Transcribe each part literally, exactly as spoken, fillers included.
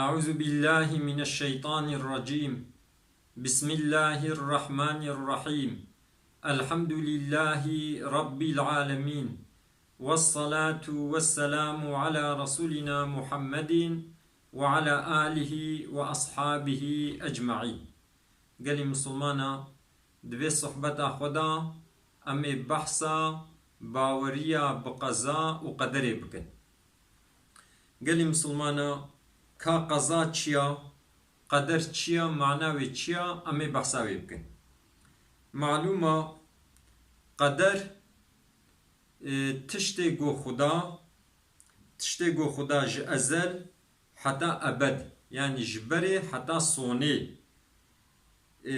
أعوذ بالله من الشيطان الرجيم. بسم الله الرحمن الرحيم. الحمد لله رب العالمين. والصلاة والسلام على رسولنا محمد وعلى آله وأصحابه أجمعين. Gelî misilmana, di vê sohbeta xwe de em ê behsa baweriya bi qeza û qederê bikin. Gelî misilmana, ka qeza çi ya, qeder çi ya, mana wê çi ya, em ê behsa wê bikin. Malûm e, qeder, e, tiştê ku Xuda, tiştê ku Xuda ji ezel heta ebed, yanî ji berê heta sonê, e,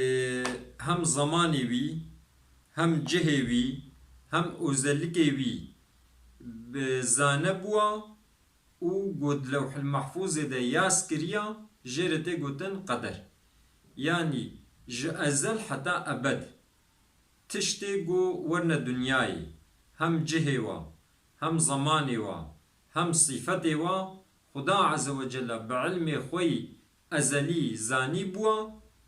hem zemanê wî, hem cihê wî, hem ozelikê wî bi zane bûa û ku di Lewhil Mehfûzê de yas kiriya, jê re tê gotin qeder. Yanî ji ezel heta ebed. Tiştê ku werne dinyayê, hem cihê wa, hem zemanê wa, hem sîfetê wa, Xuda Azze ve Celle bi ilmê xwe yî ezelî zanî bûa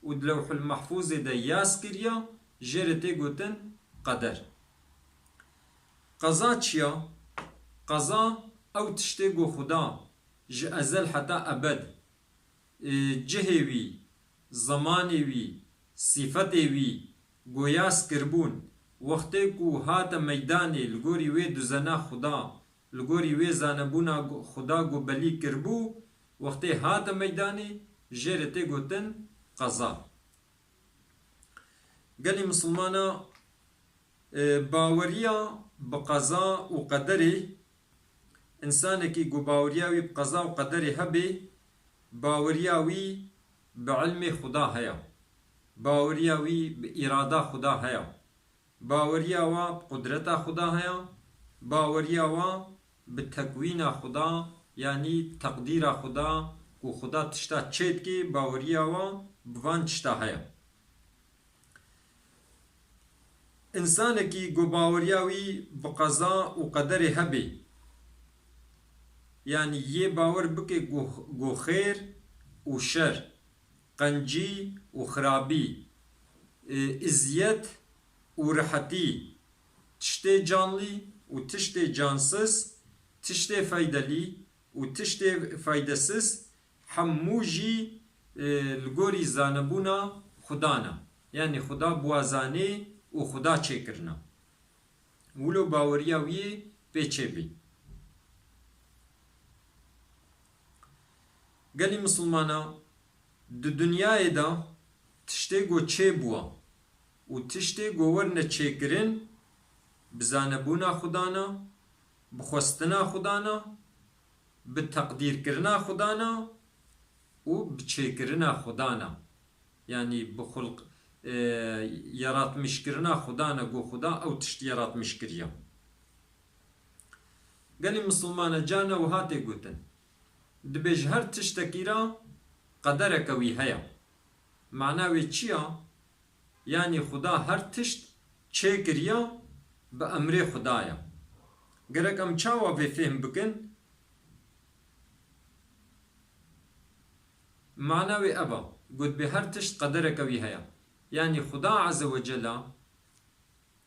û di Lewhul Mehfûzê de yas kiriya, jê re tê gotin qeder. Qeza çi ya? Qeza ew tiştê ku Xuda ji ezel heta ebed, e, cihê wî, zemanê wî, sîfetê wî ku yas kiribûn, wextê ku hate meydanê li gorî wê duzena Xuda, li gorî wê zanebûna gu-, Xuda ku belî kiribû, wextê hate meydanê, jê re tê gotin qeza. Gelî misilmana, e, baweriya bi qeza û qederê, însanekî ku baweriya wî bi qeza û qederê hebe, baweriya wî bi ilmê Xuda heye. Baweriya wî bi îrada Xuda heye. Baweriya wa bi qudreta Xuda heye. Baweriya wa bi tekwîna Xuda, yanî teqdîra Xuda, ku Xuda tişta çêdikê, baweriya wa bi van tişta heye. Însanekî ku baweriya wî bi qeza û qederê hebe, yanî yê bawer bike ku, ku xêr û şer, qencî û xirabî, e, îziyet û rihetî, tiştê canlî û tiştê cansiz, tiştê feydelî û tiştê feydesiz, hemû jî, e, li gorî zanebûna Xuda ne. Yanî Xuda bi wa zanê û Xuda çêkirine. Wilo baweriya wî yê pê çêbî. Gelî misilmana, di dinyayê de tiştê ku çêbûwa û tiştê ku werine çêkirin, bi zanebûna Xuda ne, bi xwestina Xuda ne, bi teqdîrkirina Xuda ne û bi çêkirina Xuda ne. Yanî bi xulq, e, yaratmîşkirina Xuda ne, ku Xuda ew tişt yaratmîş kiriye. Gelî misilmane, carna wiha tê gotin, dibê ji her tiştekî re qedereke wî heye. Mana wê çi ya? Yanî Xuda her tişt çêkiriya, bi emrê Xuda ya. Gerek em çawa vê fêhm bikin? Mana wê ev e, got bê her tişt qedereke wî heye. Yanî Xuda Azze ve Cella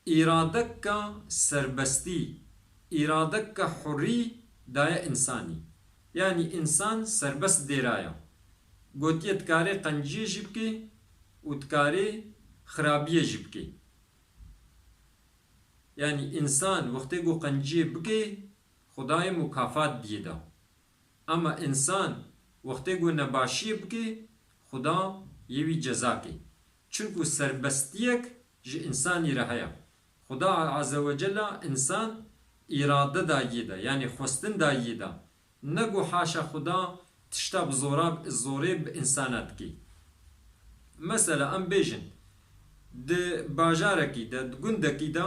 îradeka serbestî, îradeka hurî daye însanî. Yanî însan serbest dêra ya. Gotiye dikarê qenciyê jî bikê û dikarê xirabiyê jî bikê. Yanî însan wextê ku qenciyê bikê, Xwedayê mukafat diyê da. Ama însan wextê ku nebaşiyê bikê, Xuda yê wî ceza kê. Çunku serbestiyek ji însanî re heye. Xuda Azze ve Cella însan îrade dayî de, yanî xwestin dayî de. Ne ku haşa Xuda tişta bi zora, zorê bi însana dikî. Mesela em bêjin, di bajarekî de, di gundekî de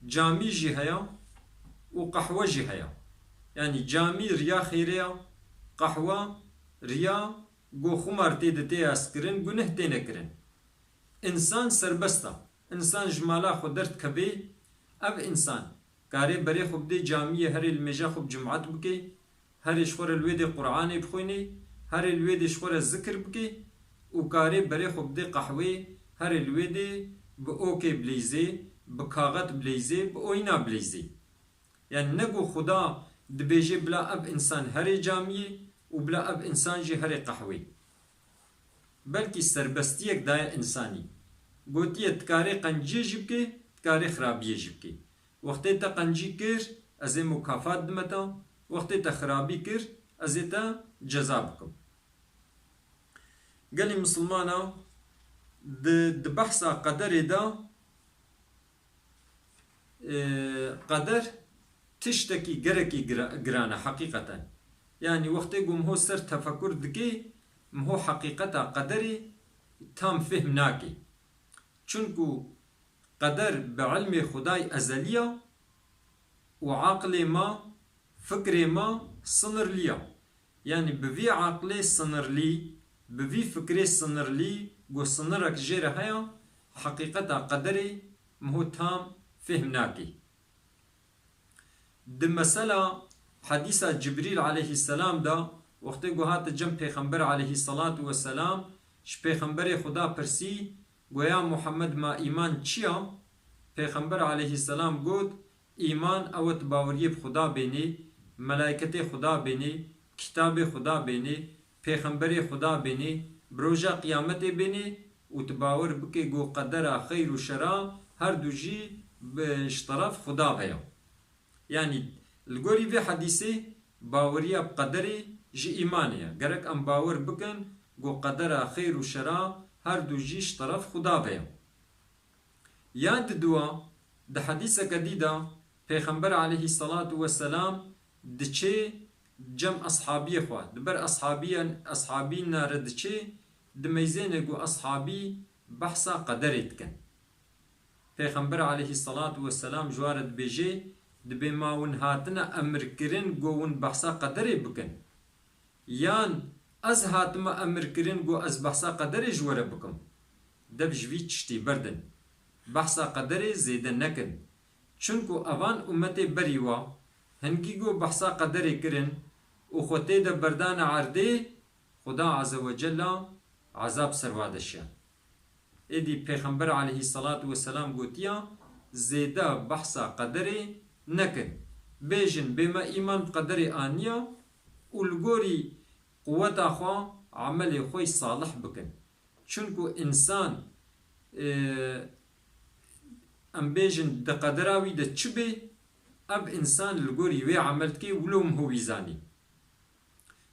camî jî heye û qehwe jî heye. Yanî camî riya xêrê ya, qehwe riya ku xumar tê de tê yaskirin, guneh têne kirin. Însan serbest e. Însan ji mala xwe derdikevê, ev însan karê berê xwe bidê camiyê, herê li mêja xwe bi cimat bikê, herê ji xwe re li wê dê Quranê bixwînê, Herê li wê dê ji xwe re zikir bike û karê berê xwe bidê qehwê, herê li wê dê bi okê bileyzê, bi kaxet bileyzê, bi oyna bileyzê. Yani ne ku Xuda dibêje bila ev insan herê camiyê û bila ev insan jî herê qehwê. Belkî serbestiyek daye insanî. Gotiye, dikarê qenciyê jî bike, dikarê xirabiyê jî bike. Wextê te qencî kir, ez ê mukafat dime te, wextê te xirabî kir, ez ê te ceza bikim. Gelî misilmana di, di behsa qederê de, e, qeder tiştekî gerekî gira-, giran e heqîqeten. Yanî wextê ku miho ser tefekur dike, miho heqîqeta qederê tam fêhm nake. Çunku qeder bi ilmê Xwedayê ezelî ya û aqilê me, fikrê me sinirlî ya. Yanî bi vî aqilê sinirlî, bi vî fikrê sinirlî, ku sinirek jê re heye, heqîqeta qederê miho tam fêhm nake. Di mesela hedîsa Cibrîl aleyhisselam de, wextê ku hate cem Pêxember aleyhisselatu vesselam, ji Pêxemberê Xuda pirsî, goya Muhammed, ma îman çi ya? Pêxember aleyhisselam got, Îman ew e tu baweriyê bi Xuda bênê, melayketê Xuda bênê, kitabê Xuda bênê, pêxemberê Xuda bênê, bi roja qiyametê bênê û tu bawer bikê ku qedera xeyr û şera her du jî bi, ji teref Xuda ve ya. Yanî li gorî vê hedîsê baweriya bi qederê ji îmanê ye. Gerek em bawer bikin ku qedera xeyr û şera her du jî ji teref Xuda ve ya. Yan diduwa, di hedîseke dî de Pêxember aleyhisselatu vesselam diçê cem eshabiyê xwe, di ber eshabiyan, eshabîna re diçê, dimeyzêne ku eshabî behsa qederê dikin. Pêxember aleyhisselatu vesselam ji wan re dibêje, dibê ma hûn hatine emirkirin ku hûn behsa qederê bikin? Yan ez hatime emirkirin ku ez behsa qederê ji we re bikim? Dev ji vî tiştî berdin. Behsa qederê zêde nekin. Çunku evan umetê berî we hingî ku behsa qederê kirin û xwe tê de berdane erdê, Xuda Azze ve Cella ezab ser wa deşiya. Êdî Pêxember aleyhisselatu vesselam gotiya, zêde behsa qederê nekin. Bêjin, bê me îman bi qederê aniya û li gorî quweta xwe emelê xwe yî salih bikin. Çunku însan, e, em bêjin di qedera wî de çi bê, ev însan li gorî wê emel dike, wilo miho wî zanî.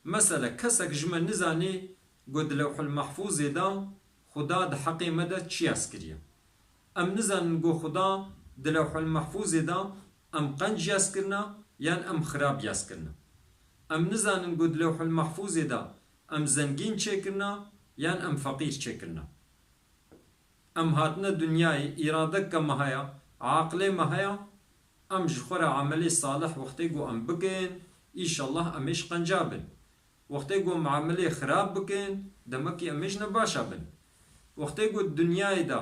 Mesele, kesek ji me nizanê ku di Lewhul Mehfûzê de Xuda di heqê me de çi yaz kiriye. Em nizanin ku Xuda di Lewhul Mehfûzê de em qenc yaz kirina yan em xirab yaz kirina. Em nizanin ku di Lewhul Mehfûzê de em zengîn çêkirina yan em feqîr çêkirina. Em hatine dinyayê, îradeke me heye, aqilê me heye, em ji xwe re emelê salih wextê ku em bikin, îşallah em ê ji qenca bin. Wextê ku em emelê xirab bikin, demekî em ê ji nebaşa bin. Wextê ku dinyayê de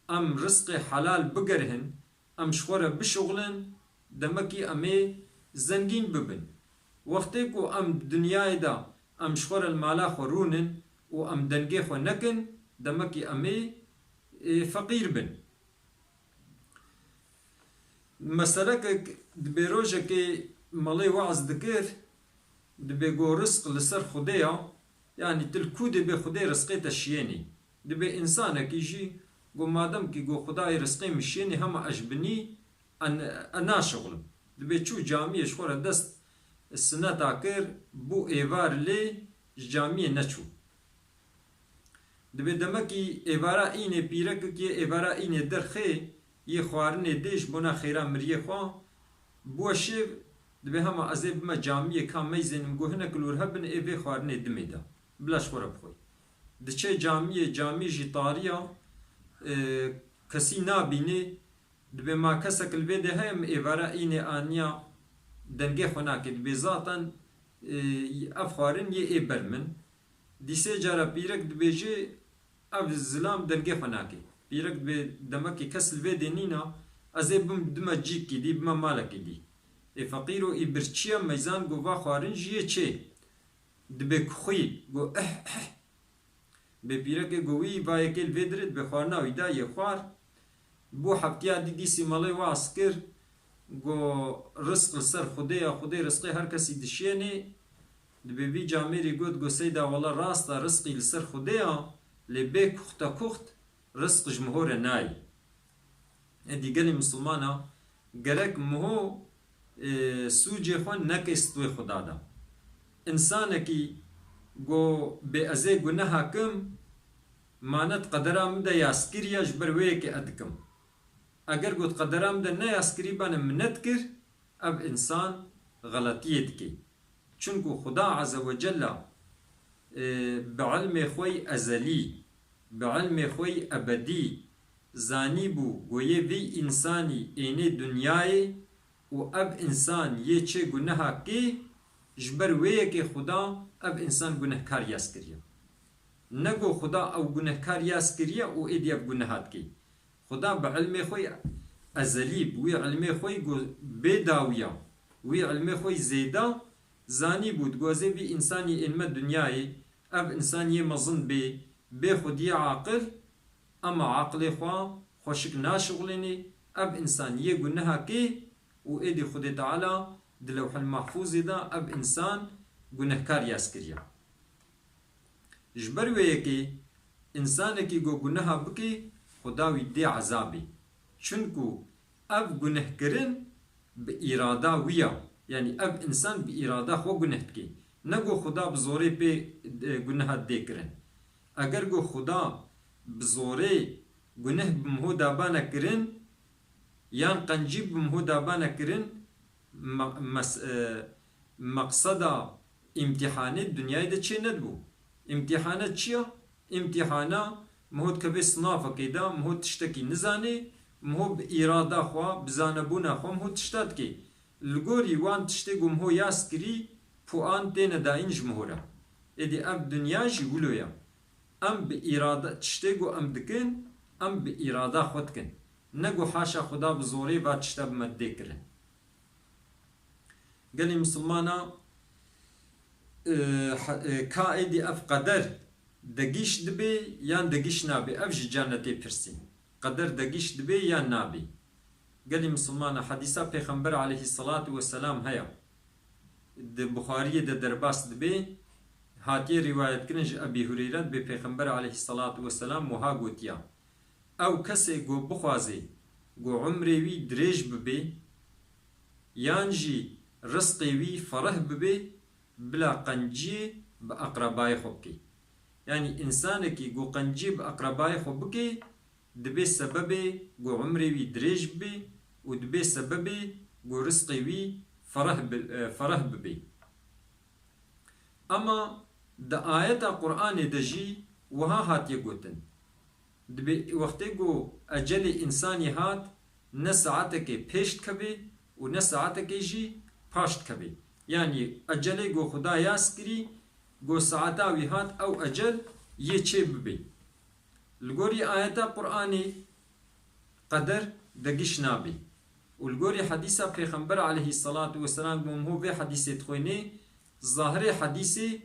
em rizqê helal bigerihin, em ji xwe re bişuxulin, demekî em ê zengîn bibin. Wextê ku em dinyayê de em ji xwe re li mala xwe rûnin û em dengê xwe nekin, demekî em ê, ê, feqîr bin. Meselekek dibê rojekê malê weaz dikir, dibê go rizq li ser Xwedê ya, yanî tu li ku dê bê Xwedê rizqê te şiyênî. Dibê însanekî jî go madem kî go Xwedayê rizqê min şiyênî hema ez ji binî en-, en naşixulim. Dibê çû camiyê ji xwe re dest sineta kir, bû êvar lê ji camiyê neçû. Dibê demekî êvara înê pîrekek yê êvara înê derxê yê xwarinê dê ji bona xêra miriyê xwe bûwe şêv, dibê hema ez ê bime camiyê ka meyzênim ku hinek lor hebin ê vê xwarinê dimê de. Bila ji xwe re bixwe. Diçe camiyê, camî jî tarî ya, e, kesî nabînê. Dibê ma kesek li vê dê heye min êvara înê aniya dengê xwe nake. Dibê zaten, e, ev xwarin yê ê ber min. Dîsê cara pîrek dibêje ev zilam dengê xwe nake. Pîrek dibê demekê kes li vê dê nîna, ez ê bim dime cîkî dî, bime malekî dî. Ê feqîro î birçiye meyzan go va xwarin jî yê çê. Dibê kuxwî, go eh eh. Bê pîrekê go wî va yekê li vê dirê dibê xwarina wî da yê xwar. Bû heftiya dî dîsî malê waz kir. Go rizq li ser Xwedê ya, Xwedê rizqê her kesî dişiyênê. Dibê vî camêrî got, go seyda wela rast e, rizqî li ser Xwedê ya, lê bê kuxta kuxt rizq ji miho re nayê. Êdî gelî misilmana gerek miho, e, sûcê xwe neke stwê Xuda de. Însanekî go bê ez ê guneha kim, mane di qedera min de yaz kiriye, ji ber wê yekê ez dikim. Eger got qedera min de ne yaz kirî bane min nedikir, ev însan xeletiyê dike. Çunku Xuda Azze ve Celle, e, bi ilmê xwe yî ezelî, bi ilmê xwe yî ebedî zanîbû, go yê vî însanî ênê dinyayê û ev însan yê çê guneha kê, ji ber wê yekê Xuda ev însan gunehkar yaz kiriye. Nego Xuda ew gunehkar yaz kiriye û êdî ev guneha dikê. Xuda bi ilmê xwe yî ezelî, bi wî ilmê xwe yî go bê dawiya, wî ilmê xwe yî zêda zanîbû, digo ez ê vî însanî ênme dinyayê, ev însan yê mezin bê, bê xwediyê aqil, ema aqilê xwe xweşik naşixulênê, ev însan yê guneha kê û êdî Xwedê Teala di Lewhil Mahfûzê de ev însan gunehkar yaz kiriye. Ji ber wê yekê însanekî go guneha bike, Xuda wî dê ezabê. Çunku ev gunehkirin bi îrada wî ya. Yanî ev însan bi îrada xwe guneh dike. Ne go Xuda bi zorê pê, e, guneha dê kirin. Eger go Xuda bi zorê guneh bi miho dabane kirin, yan qencî bi miho dabane kirin, me-, mes-, e, meqseda îmtîhanê dinyayê de çê nedibû. Îmtîhane çi ya? Îmtîhana miho dikeve sinafekê de, miho tiştekî nizanê, miho bi îrada xwe, bi zanebûna xwe miho tişta dike. Li gorî wan tiştê ku miho yaz kirî, puan têne dayîn ji miho re. Êdî ev dinya jî wilo ye. Em bi îrada, tiştê ku em dikin, em bi îrada xwe dikin. Ne ku haşa Xuda bi zorê va tişta bi me dê kirin. Gelî misilmana, e, ha-, e, ka êdî ev qeder degîş dibe yan degîş nabe, ev ji can re tê pirsîn. Qeder degîş dibe yan nabe? Gelî misilmana, hedîsa Pêxember aleyhisselatu vesselam heye. Di Buxariyê de derbas dibe, hatiye rîwayetkirin ji Ebî Hureyre, dibê Pêxember aleyhisselatu vesselam wiha gotiya, Ew kesê ku bixwaze ku umrê wî dirêj bibe, yan jî rizqê wî fereh bibe, bila qenciyê bi eqrebayê xwe bike. Yanî însanekî ku qenciyê bi eqrebayê xwe bike, dibe sebebê ku umrê wî dirêj bibe û dibe sebebê ku rizqê wî fereh bi-, e, fereh bibe. Ema di ayeta Qur'anê de jî wiha hatiye gotin, Dibê wextê ku ecelê însanî hat, ne saetekê pêş dikeve û ne saetekê jî paş dikeve. Yanî ecelê ku Xuda yaz kirî, ku saeta wî hat, ew ecel yê çê bibe. Li gorî ayeta Qur'anê qeder degîş nabe. Û li gorî hedîsa Pêxember aleyhisselatu vesselam, ku em ho vê hedîsê dixwênê, zahirê hedîsê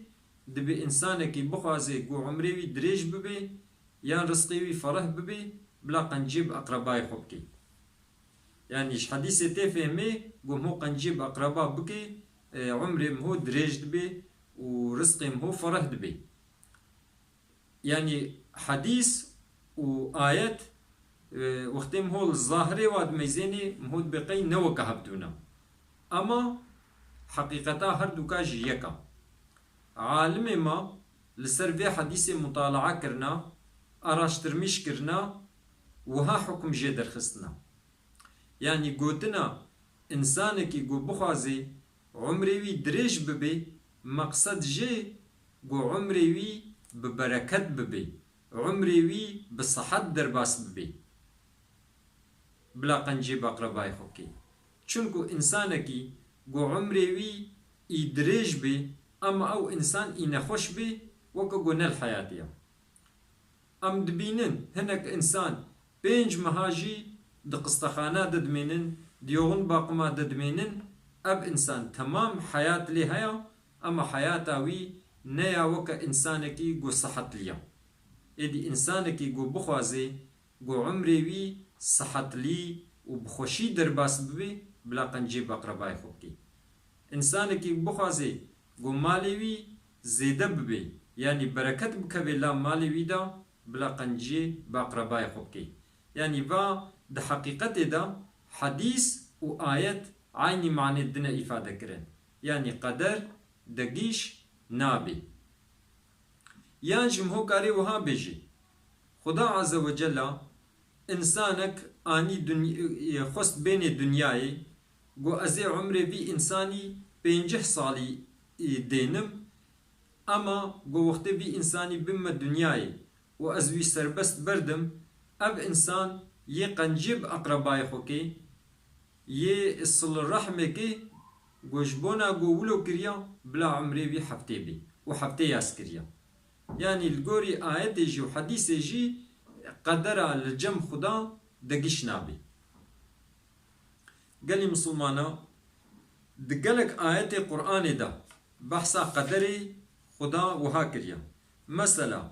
dibê însanekî bixwaze ku umrê wî dirêj bibe, yan rizqê wî fereh bibe, bila qenciyê bi eqrebayê xwe bike. Yanî ji hedîsê tê fehmê, ku em ho qenciyê bi eqreba bike, e, umrê em ho dirêj dibe û rizqê em ho fereh dibe. Yanî hedîs û ayet, e, wextê em ho li zahirê wa dimeyzênê, em ho dibê qey ne weke hevdû ne. Ema heqîqeta her dûka jî yek a. Alimê me li ser vê hedîsê mutalaa kirina, araştirmîş kirina, wiha hukm jê derxistina. Yanî gotina, însanekî ku bixwaze umrê wî dirêj bibe, meqsed jê ku umrê wî bi bereket bibe, umrê wî bi sihet derbas bibe. Bila qenciyê bi eqrebayê xwe bike. Çunku însanekî ku umrê wî î dirêj be, ema ew însan î nexweş be, weke ku ne li heyatê ye. Em dibînin, hinek însan pênc meha jî di qistexana de dimênin, di yoxin baqima de dimênin, ev însan temam heyat lê heye, ema heyata wî Ne ya weke însanekî ku sihetlî ya. Êdî însanekî ku bixwaze ku umrê wî sihetlî û bi xweşî derbas bibe, bila qenciyê bi eqrebayê xwe bike. Însanekî bixwaze ku malê wî zêde bibe, yanî bereket bikeve la malê wî de, bila qenciyê bi eqrebayê xwe bike. Yanî va di heqîqetê de hedîs û ayet eynî manê dine îfade kirin. Yanî qeder degîş nabe. Yan jî miho karê wiha bêjî, Xuda Azze ve Cella însanek anî duny-, xwest bênê dinyayê, got, ez ê umrê vî însanî pêncî salî, e, dênim, ema got, wextê vî însanî bime dinyayê û ez wî serbest berdim, ev însan yê qenciyê bi eqrebayê xwe kê, yê sil rehmê kê, got, ji bona got wilo kiriya, bila umrê vî heftê bê û heftê yas kiriya. Yanî li gorî ayetê jî û hedîsê jî qedera li cem Xuda degîş nabe. Gelî misilmana, di gelek ayetê Qur'anê de behsa qederê Xuda wiha kiriye. Mesela,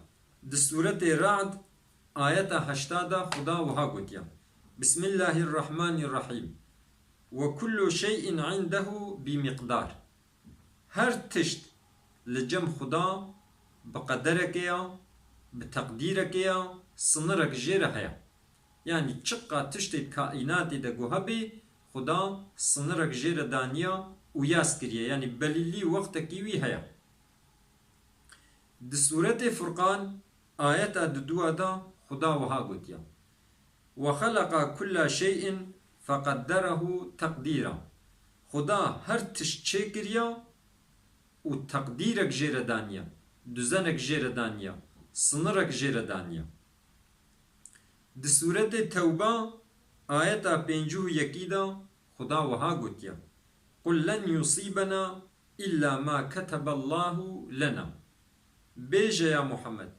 di sûretê Ra'd ayeta heşta de Xuda wiha gotiye, Bismillahirrahmanirrahîm. Ve kullu şey'in indehu bi miqdar. Her tişt li cem Xuda bi qederekê ya, bi teqdîrekê ya, sinirek jê re heye. Yanî çiqa tiştê di kaînatê de ku hebê, Xuda sinirek jê re daniya û yas kiriye. Yanî belîlî wextekî wî heye. Di sûretê Furqan, ayeta dudua de Xuda wiha gotiye, Ve xeleqa kulla şey'in feqedderehu teqdîra. Xuda her tişt çêkiriya û teqdîrek jê re daniya, duzenek jê re daniya, sinirek jê re daniya. Di sûretê Tewba, ayeta pêncî û yekî de Xuda wiha gotiye, Qul len yusîbena îlla ma keteballahu lena. Bêje ya Muhammed,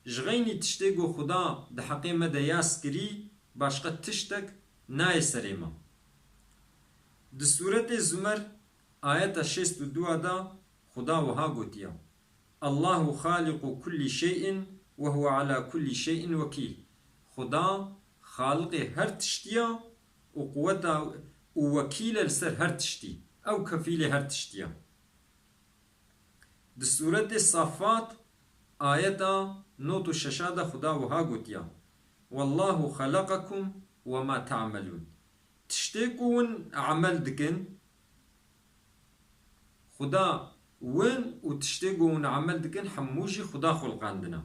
ji xeynî tiştê ku Xuda di heqê me de yas kirî, başqa tiştek nayê serê me. Di sûretê Zumer, ayeta şêst û dua de Xuda wiha gotiye, Allahu xaliqu kulli şey'in ve huve ala kulli şey'in wekîl. Xuda xaliqê her tiştî ya û quweta û wekîl e li ser her tiştî. Ew kefîlê her tiştî ya. Di sûretê Saffat, ayeta nod û şeş de Xuda wiha gotiya, Wallahu xeleqekum ve ma ta'melûn. Tiştê ku hûn emel dikin, Xuda win û tiştê ku hûn emel dikin hemû jî Xuda xulqandina.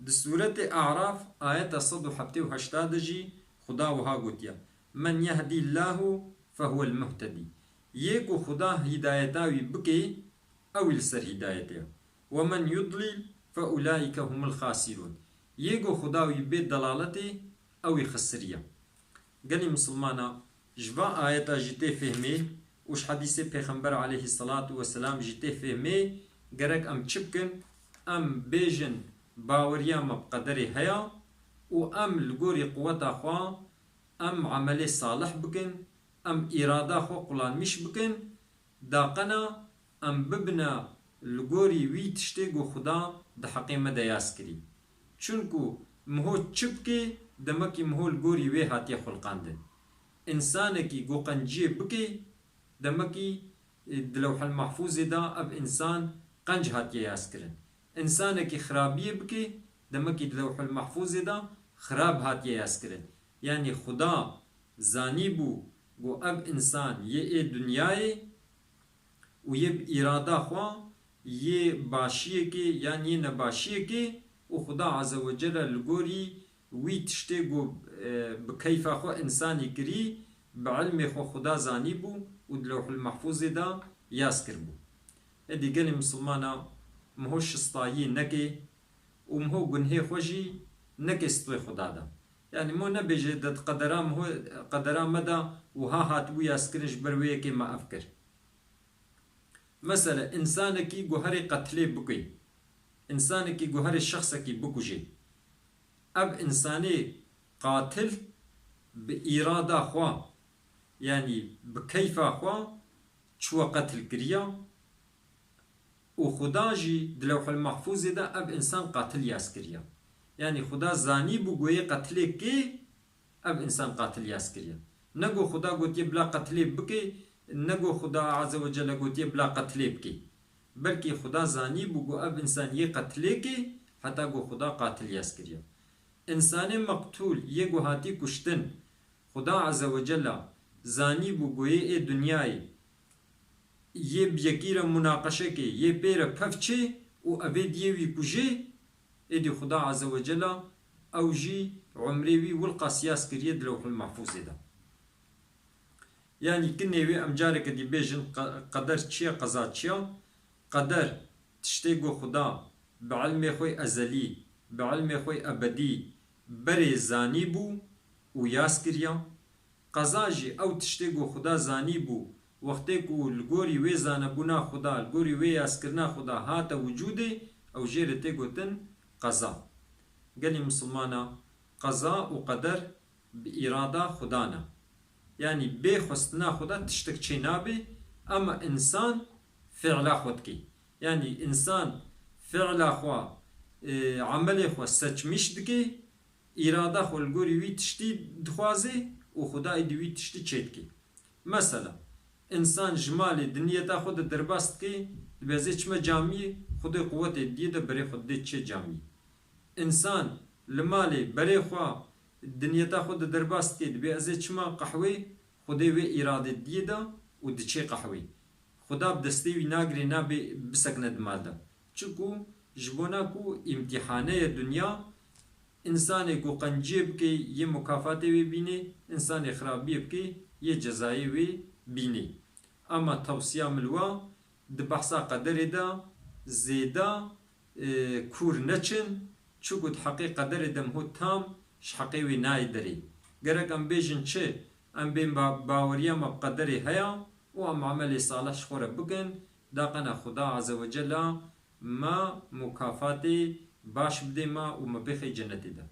Di sûretê A'raf, ayeta sed û heftê û heşt de jî Xuda wiha gotiye, Men yehdîllahu fehuvel muhtedî. Yê ku Xuda hîdayeta wî bikê, ew î li ser hîdayetê ye. Ve men yudlil fe ulaîke humul xasirûn. Yê ku Xuda wî bê delaletê, ew î xisiriye. Gelî misilmana, ji va ayeta jî tê fehmê û ji hedîsê Pêxember aleyhisselatu vesselam jî tê fehmê, gerek em çi bikin? Em bêjin, baweriya me bi qederê heye û em li gorî quweta xwe em emelê salih bikin, em îrada xwe qulanmîş bikin, daqena em bibine li gorî wî tiştê ku Xuda di heqê me de yas kirî. Çunku miho çi bikê, demekî miho li gorî wê hatiye xulqandin. Însanekî ku qenciyê bikê, demekî, e, di Lewhel Mehfûzê de ev însan qenc hatiye yaskirin. Însanekî xirabiyê bikê, demekî di Lewhel Mehfûzê de xirab hatiye yaskirin. Yanî Xuda zanîbû ku ev însan yê ê dinyayê û yê bi îrada xwe yê başiyekê yan yê nebaşiyekê û Xuda Azze ve Celle li gorî wî tiştê ku, e, bi keyfa xwe însanî kirî, bi ilmê xwe Xuda zanîbû û di Lewhul Mehfûzê de yas kiribû. Êdî gelê misilmana miho şistayiyê neke û miho gunhê xwe jî neke stwê Xuda de. Yanî miho nebêje de qedera miho, qedera me de wiha hatibû yaskirin, ji ber wê yekê me ev kir. Mesele, însanekî guherê qetilê bikê, însanekî guherê şexsekî bikujê. Ev însanê qatil bi îrada xwe, yanî bi keyfa xwe çûwe qetil kiriya. Û Xuda jî di Lewhul Mahfûzê de ev însan qatil yas kiriye. Yanî Xuda zanîbû ku yê qetilê kê, ev însan qatil yas kiriye. Ne ku Xuda gotiye bila qetilê bike, ne ku Xuda Azze ve Celle gotiye bila qetilê bike. Belkî Xuda zanîbû ku ev însan yê qetilê kê, heta ku Xuda qatil yas kiriye. Însanê meqtûl yê ku hatî kuştin, Xuda Azze ve Celle zanîbû ku yê ê dinyayê yê bi yekî re munaqeşe kê, yê pê re pev çê û evê diyê wî kujê, êdî Xuda Azze ve Celle ew jî umrê wî wilqas yas kiriye di Lewhul Mahfûzê de. Yanî kinê wê em careke dî bêjin qe-, qeder çi ye, qeza çi ye? Qeder tiştê ku Xuda bi ilmê xwe ezelî, bi ilmê xwe ebedî berê zanîbû û yas kiriya. Qeza jî ew tiştê ku Xuda zanîbû, wextê ku li gorî wê zanebûna Xuda, li gorî wê yaskirina Xuda hate wicûdê, ew jê re tê gotin qeza. Gelî misilmana, qeza û qeder bi îrada Xuda ne. Yanî bê xwestina Xuda tiştek çê nabe, ema însan fi'la xwe dike. Yanî însan fi'la xwe, e, emelê xwe seçmîş dike, îrada xwe li gorî wî tiştî dixwaze û Xuda êdî wî tiştî çêdike. Mesela, însan ji malê di niyeta xwe de derbas dike, dibe ez ê çime camiyê, Xwedê quwetê didê de berê xwe didê diçê camiyê. Însan li malê berê xwe di niyeta xwe de derbas dike, dibe ez ê çime qehwê, Xwedê wê îrade didê de û diçê qehwê. Xuda bi destê wî nagirê, nabê bisekine di mal de. Çiku ji bona ku îmtîhane ye dinya, însanê ku qenciyê bike yê mukafatê wê bînê, însanê xirabiyê bike yê cezayê wê bînê. Ema tewsiya min li we di behsa qederê de zêde, e, kûr neçin, çiku di heqê qederê de miho tam ji heqê wê nayê derê. Gerek em bêjin çi? Em bên ba-, baweriya me bi qederê heye û em emelê salih ji xwe re bikin, da qena Xuda Azze ve Celle me mukafatê baş bidê me û me bêxê cenetê de.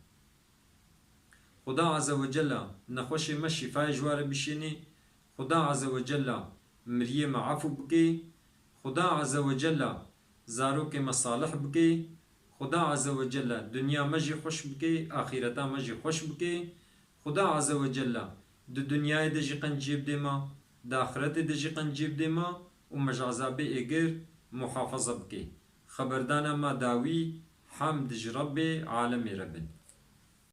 Xuda Azze ve Celle nexweşê me şîfayê ji we re bişênê. Xuda Azze ve Celle miriyê me efû bike. Xuda Azze ve Celle zarokê me salih bike. Xuda Azze ve Celle dinya me jî xweş bike, axîreta me jî xweş bike. Xuda Azze ve Celle di dinyayê de jî qenciyê bidê me, di axretê de jî qenciyê bidê me û me ji ezabê êgir muhafaza bike. Xeberdana me dawî, hemd ji Rebbê alemê re bin.